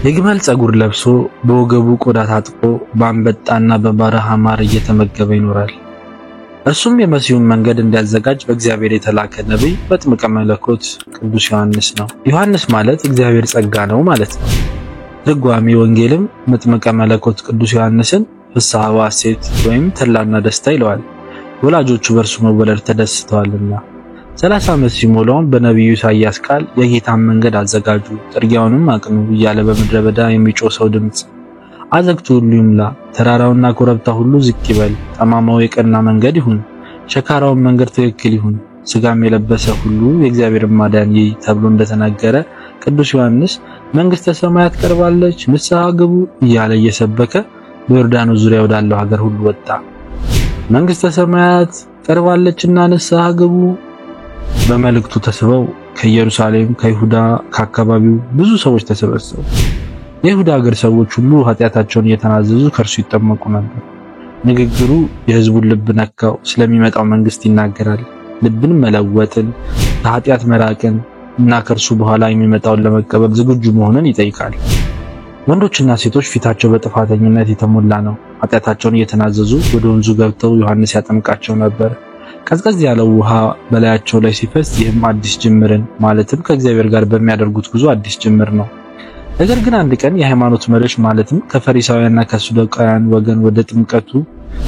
የግመል ፀጉር ለብሶ በወገቡ ቆዳ ታጥቆ በአንበጣና በበረሃ ማር እየተመገበ ይኖራል። እርሱም የመሲሁን መንገድ እንዲያዘጋጅ በእግዚአብሔር የተላከ ነቢይ መጥምቀ መለኮት ቅዱስ ዮሐንስ ነው። ዮሐንስ ማለት እግዚአብሔር ጸጋ ነው ማለት ነው። ትርጓሜ ወንጌልም መጥምቀ መለኮት ቅዱስ ዮሐንስን ፍስሐ ወሐሴት ወይም ተድላና ደስታ ይለዋል። ወላጆቹ በእርሱ መወለድ ተደስተዋልና። 30 ዓመት ሲሞላውም በነቢዩ ኢሳይያስ ቃል የጌታን መንገድ አዘጋጁ፣ ጥርጊያውንም አቅኑ እያለ በምድረ በዳ የሚጮህ ሰው ድምፅ፣ አዘግቱ ሁሉ ይሙላ፣ ተራራውና ኮረብታ ሁሉ ዝቅ ይበል፣ ጠማማው የቀና መንገድ ይሁን፣ ሸካራውን መንገድ ትክክል ይሁን፣ ስጋም የለበሰ ሁሉ የእግዚአብሔርን ማዳን ይይ ተብሎ እንደተናገረ ቅዱስ ዮሐንስ መንግሥተ ሰማያት ቀርባለች፣ ንስሐ ግቡ እያለ እየሰበከ በዮርዳኖስ ዙሪያ ወዳለው ሀገር ሁሉ ወጣ። መንግሥተ ሰማያት ቀርባለችና ንስሐ ግቡ። በመልእክቱ ተስበው ከኢየሩሳሌም፣ ከይሁዳ፣ ከአካባቢው ብዙ ሰዎች ተሰበሰቡ። የይሁዳ ሀገር ሰዎች ሁሉ ኃጢአታቸውን እየተናዘዙ ከእርሱ ይጠመቁ ነበር። ንግግሩ የሕዝቡን ልብ ነካው። ስለሚመጣው መንግስት ይናገራል። ልብን መለወጥን፣ ከኃጢአት መራቅን እና ከእርሱ በኋላ የሚመጣውን ለመቀበል ዝግጁ መሆንን ይጠይቃል። ወንዶችና ሴቶች ፊታቸው በጥፋተኝነት የተሞላ ነው። ኃጢአታቸውን እየተናዘዙ ወደ ወንዙ ገብተው ዮሐንስ ያጠምቃቸው ነበር። ቀዝቀዝ ያለው ውሃ በላያቸው ላይ ሲፈስ፣ ይህም አዲስ ጅምርን ማለትም ከእግዚአብሔር ጋር በሚያደርጉት ጉዞ አዲስ ጅምር ነው። ነገር ግን አንድ ቀን የሃይማኖት መሪዎች ማለትም ከፈሪሳውያንና ከሰዱቃውያን ወገን ወደ ጥምቀቱ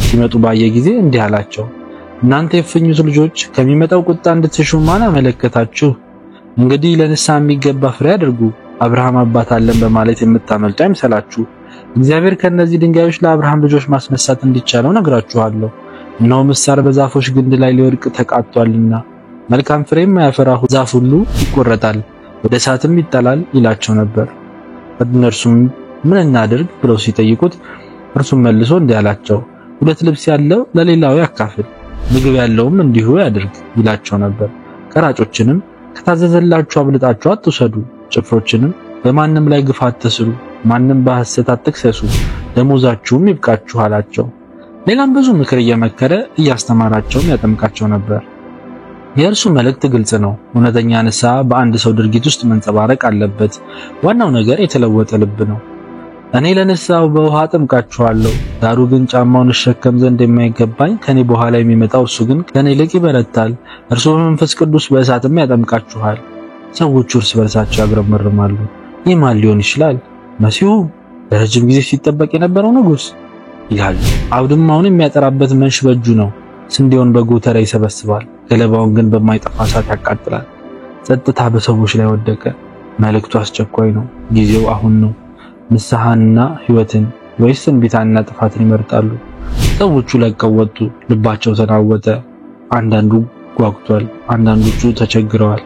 ሲመጡ ባየ ጊዜ እንዲህ አላቸው፣ እናንተ የእፉኝት ልጆች፣ ከሚመጣው ቁጣ እንድትሸሹ ማን አመለከታችሁ? እንግዲህ ለንስሐ የሚገባ ፍሬ አድርጉ። አብርሃም አባት አለን በማለት የምታመልጡ አይምሰላችሁ። እግዚአብሔር ከእነዚህ ድንጋዮች ለአብርሃም ልጆች ማስነሳት እንዲቻለው ነግራችኋለሁ። እነሆ ምሳር በዛፎች ግንድ ላይ ሊወድቅ ተቃጥቷልና፣ መልካም ፍሬ የማያፈራ ዛፍ ሁሉ ይቆረጣል፣ ወደ እሳትም ይጣላል ይላቸው ነበር። እነርሱም ምን እናድርግ ብለው ሲጠይቁት እርሱም መልሶ እንዲህ አላቸው፣ ሁለት ልብስ ያለው ለሌላው ያካፍል፣ ምግብ ያለውም እንዲሁ ያድርግ ይላቸው ነበር። ቀራጮችንም ከታዘዘላችሁ አብልጣችሁ አትውሰዱ፣ ጭፍሮችንም በማንም ላይ ግፍ አትስሩ፣ ማንም በሐሰት አትክሰሱ፣ ደሞዛችሁም ይብቃችሁ አላቸው። ሌላም ብዙ ምክር እየመከረ እያስተማራቸውም ያጠምቃቸው ነበር። የእርሱ መልእክት ግልጽ ነው። እውነተኛ ንስሐ በአንድ ሰው ድርጊት ውስጥ መንጸባረቅ አለበት። ዋናው ነገር የተለወጠ ልብ ነው። እኔ ለንስሐው በውሃ አጠምቃችኋለሁ፣ ዳሩ ግን ጫማውን እሸከም ዘንድ የማይገባኝ ከኔ በኋላ የሚመጣው እርሱ ግን ከኔ ይልቅ ይበረታል፣ እርሱ በመንፈስ ቅዱስ በእሳትም ያጠምቃችኋል። ሰዎቹ እርስ በርሳቸው ያጉረመርማሉ። ይህ ማን ሊሆን ይችላል? መሲሁ፣ ለረጅም ጊዜ ሲጠበቅ የነበረው ንጉሥ ይላሉ። አውድማውን የሚያጠራበት መንሽ በእጁ ነው። ስንዴውን በጎተራ ይሰበስባል፣ ገለባውን ግን በማይጠፋ እሳት ያቃጥላል። ጸጥታ በሰዎች ላይ ወደቀ። መልእክቱ አስቸኳይ ነው። ጊዜው አሁን ነው። ንስሐንና ሕይወትን ወይስ እንቢታንና ጥፋትን ይመርጣሉ? ሰዎቹ ለቀው ወጡ። ልባቸው ተናወጠ። አንዳንዱ ጓጉቷል፣ አንዳንዶቹ ተቸግረዋል።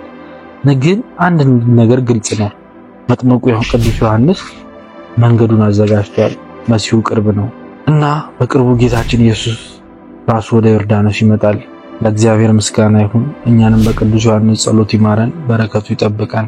ግን አንድ ነገር ግልጽ ነው። መጥምቁ ቅዱስ ዮሐንስ መንገዱን አዘጋጅቷል። መሲሁ ቅርብ ነው እና በቅርቡ ጌታችን ኢየሱስ ራሱ ወደ ዮርዳኖስ ይመጣል። ለእግዚአብሔር ምስጋና ይሁን። እኛንም በቅዱስ ዮሐንስ ጸሎት ይማረን፣ በረከቱ ይጠብቀን።